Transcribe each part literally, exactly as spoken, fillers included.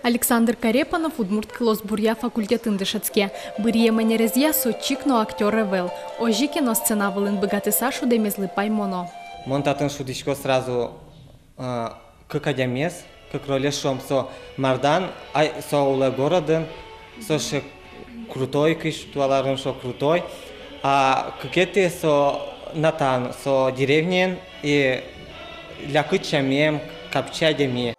Александр Карепанов удмурт кылосбуръя факультетын дышетске. Быръем ӧнерезъя со чик но актёр ӧвӧл. Озьы ке но, сцена вылын быгатыса шудэмезлы паймоно. Мон татын шудӥсько сразу, э, кык адямиез, кык ролез, шуом, со Мардан, ай, со улэ городын, со сыӵе крутой, кызьы туала арын шуо, крутой. А кыкетӥез со Натан, со деревняын, и лякыт сямъем, капчи адями.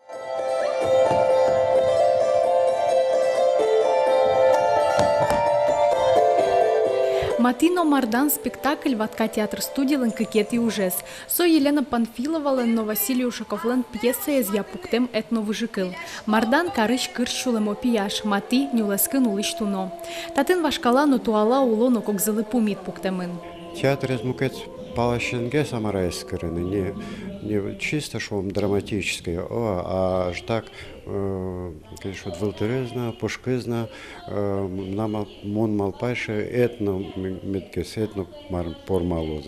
«Мати но Мардан» спектакль «Ватка» театр студилэн кыкетӥ ужез. Со Елена Панфиловалэн но Василий Ушаковлэн пьесаезъя пуктэм этновыжыкыл. Мардан — карысь кырсь сюлэмо пияш, Мати — нюлэскын улӥсь туно. Татын вашкала но туала улон но огзылы пумит пуктэмын. Театрез мукет паласьынгес, а, мар-а, эскерыны, не, не чисто, шуом, драматической, о, а аж так, э, конечно, вот вылтырез но, пушкыз но, э, мынам мал-, мон малпай, что этно м-, мед гес, этно мар-, форма луоз.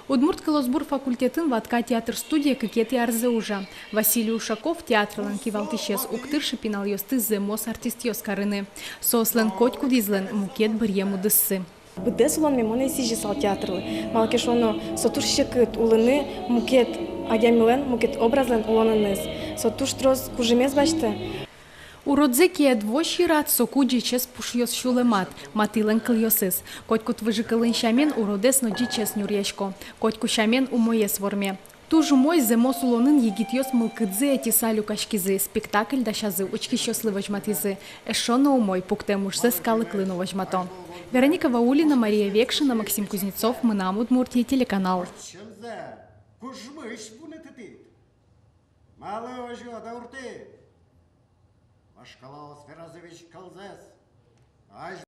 Удмурт кылосбур факультетын «Ватка» театр студия кыкетӥ арзэ ужа. Василий Ушаков, театрлэн кивалтӥсез, уг тыршы пиналъёсты зэмос артистъёс карыны. Соослэн котькудӥзлэн мукет быръем удыссы. Быдэс улонме мон ӧй сӥзьысал театрлы. Малы ке шуоно, со туж секыт улыны мукет адямилэн, мукет образлэн улонэныз. Со туж трос кужымез басьтэ. Уродзэ ке ӧд возь йырад, соку ӟечез пушъёз сюлэмад — Матилэн кылъёсыз. Котькуд выжыкылын сямен, уродэз но ӟечез нюръясько, котьку сямен умоез ворме. Туж умой, зэмос улонын егитъёс мылкыдзы ӧтьыса люкаськизы, спектакль дасязы, учкисьёслы возьматӥзы. Эшшо но умой, пуктэм ужзэс калыклы но возьмато. Вероника Ваулина, Мария Векшина, Максим Кузнецов, «Мынам Удмуртие» телеканал. Кужмысь вунэтытӥд. Малы озьы дауртӥд? Вашкалаос веразы визь кылзэс. Азь